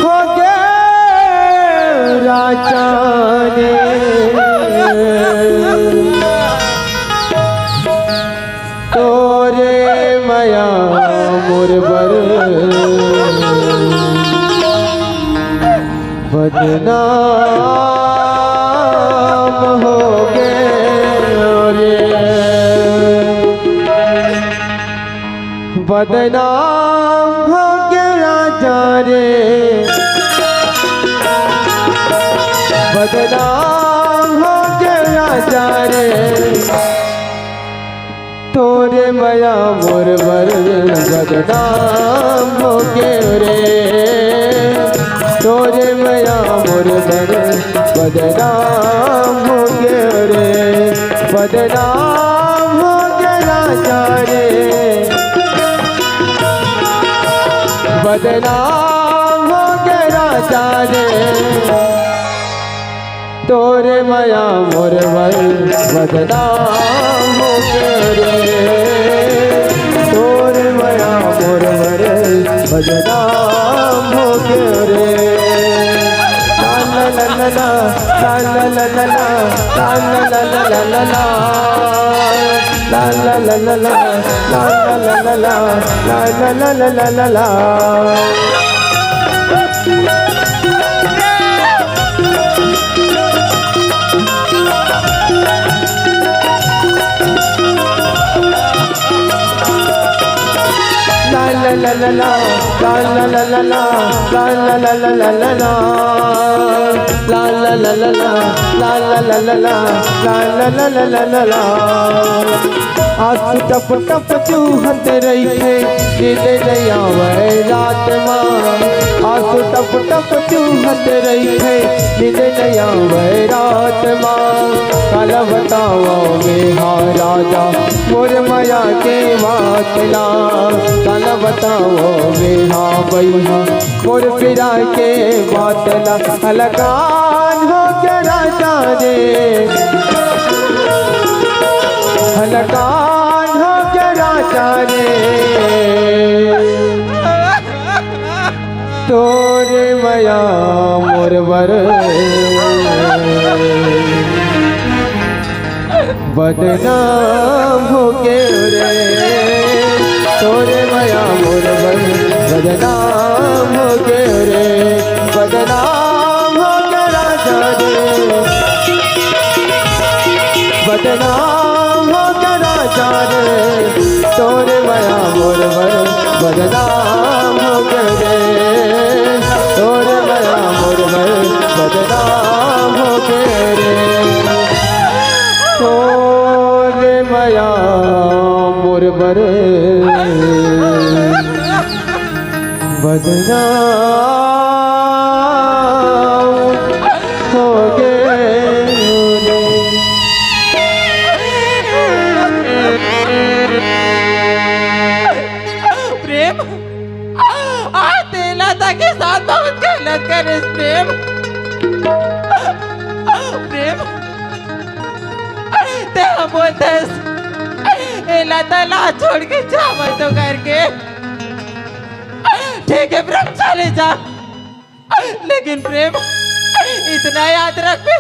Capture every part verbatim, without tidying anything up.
हो गे राजा रे, तोरे मया मोर बर बदनाम हो गे रे। बदनाम हो गे राजा रे, बदनाम हो गे राजा रे, तोरे मया मोर बर बदनाम हो गे रे, तोरे मया मोर बर बदनाम हो गे रे, बदनाम हो गे राजा रे, बदनाम हो गे राजा रे, तोरे मया मोर बर बदनाम हो गे रे, तोरे मया मोर बर बदनाम हो गे रे। ला ला ला ला ला, ला ला ला ला ला, ला ला ला ला ला, ला ला ला ला ला, ला ला ला ला ला, ला ला ला ला ला ला। आंसू टप टप चूहत रहिथे, नींद नइ आवय रात मा। आंसू टप टप चूहत रहिथे, नींद नइ आवय रात मा। काला बतावं मेहा राजा मोर मया के बात ला, काला बतावं मेहा बइहा मोर पिरा के बात ला। हलकान हो गे राजा रे, हलकान हो गे राजा रे, तोरे मया मोर बर बदनाम हो गे रे, तोरे मया मोर बर बदनाम हो गे रे, बदनाम हो गे राजा रे, बदनाम हो गे राजा रे, तोरे मया मोर बर बदनाम हो गे रे, तोरे मया मोर बर बदनाम हो गे रे। तोरे मया मोर बर बदनाम हो गे रे। प्रेम, आज तें लता के साथ बहुत गलत करेस प्रेम। प्रेम, तें बोलतेस, ए लता ला छोड़ के जावत हों करके। ठीक है प्रेम, चले जा। लेकिन प्रेम, इतना याद रख बे,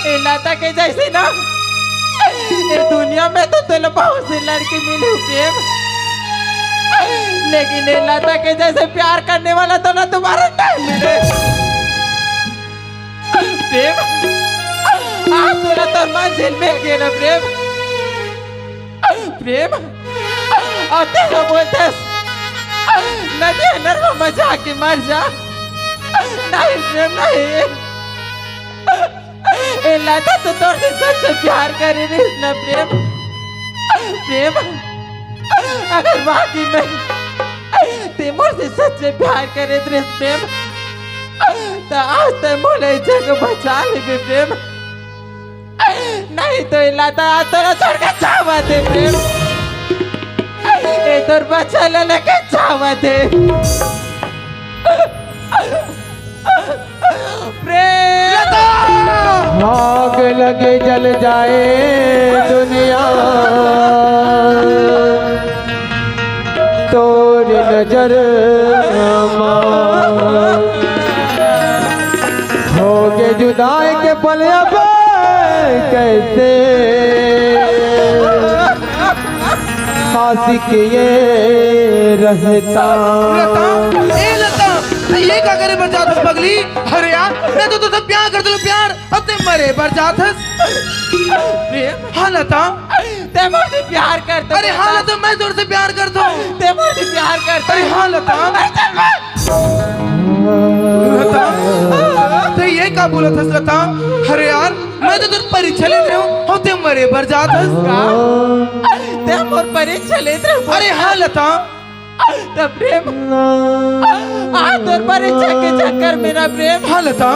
ए लता के जैसी ना, ए दुनिया में तो तोला बहुत सी लड़की मिली प्रेम, लेकिन ए लता के जैसे प्यार करने वाला तोला दोबारा नहीं मिले। प्रेम, आज तोला तोर मंजिल मिल गे ना प्रेम। प्रेम, अउ तें ह बोलथस, नदी नरवा म जाके मर जा। नहीं प्रेम, नहीं। ए लता तो तोर से सच से प्यार करे रहिस ना प्रेम। प्रेम, अगर वाकई में तें मोर से सच से प्यार करे रहिस प्रेम, त आज तक मोला ए जगह बचा लेबे प्रेम। नहीं तो ए लता आज तोला छोड़ के जावत हे प्रेम। ए तोर बच्चा ला लेके जावत हे। प्रेम। आग लगे जल जाए दुनिया, तो नजर मा होगे जुदाई के पल अब कैसे आशिक ये रहता। लता, ए लता, त ये का करे बर जात हस पगली? अरे यार, मैं तो तुझसे प्यार करता हूँ, प्यार। अब ते मरे बर जात हस। प्रेम? हाँ लता। ते मोर से प्यार करता अरे हाँ लता। लता, मैं तोर से प्यार करता हूँ। ते मोर से प्यार करता अरे हाँ लता। अरे चल बे। लता, ते ये का बोलत हस लता? अरे यार, मैं तो तोर परीक्षा लेत रहे हूँ, अउ ते मरे बर जात हस। का? ते मोर परीक्षा लेत रहे हस? अरे हाँ लता। त प्रेम, आ तोर परीक्षा के चक्कर में ना प्रेम। हाँ लता।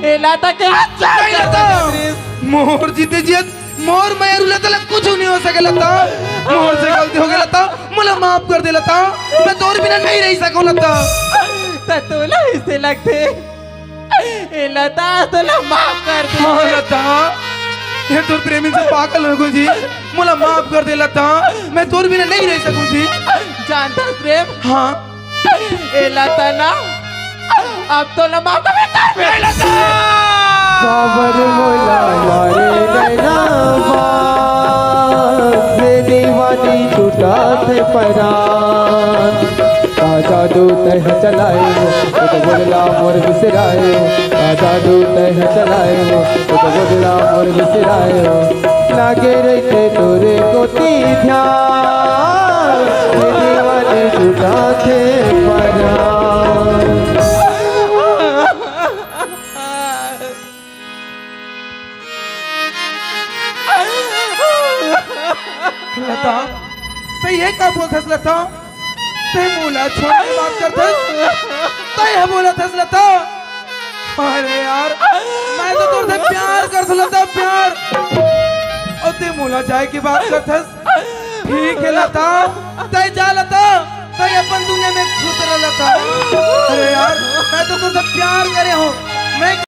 ए लता के हाथ नहीं लता। प्रेम। मोर जीते जियत मोर मया रुला तला कुछ नहीं हो सके लता। मोर से गलती हो गई लता, मोला माफ कर दे लता। मैं तोर बिना नहीं रह सकूं लता। त तोला इसे लगते। ए लता, तोला माफ कर दे। हाँ लता, ये तोर प्रेमी से पागल हो गई जी। मोला माफ कर दे लता, मैं तोर बिना नहीं रह सकूं जी। जानता प्रेम? हाँ। ए लता ना, अब तो ना माफ कर दे। ए लता। काबर मोला मारे नैना बास, से दीवानी छुटा थे परान। का जादू तैं चलाए हो, तो बोलला मोर बिसराए हो। का जादू तैं चलाए हो, तो बोलला मोर बिसराए हो। लागे रहिथे तोरे कोती ध्यान, ये दीवानी छुटा थे परान। लता, तैं ये का बोलथस लता? तैं मोला छोड़ के बात करथस? तैं ये बोलथस लता? अरे यार, मैं तो तोर से प्यार करथों लता, प्यार। अउ तैं मोला जाए के बात करथस? ठीक हे लता, तैं जा लता, तैं अपन दुनिया में खुश रह लता। अरे यार, मैं तो तोर से प्यार करे हूँ, मैं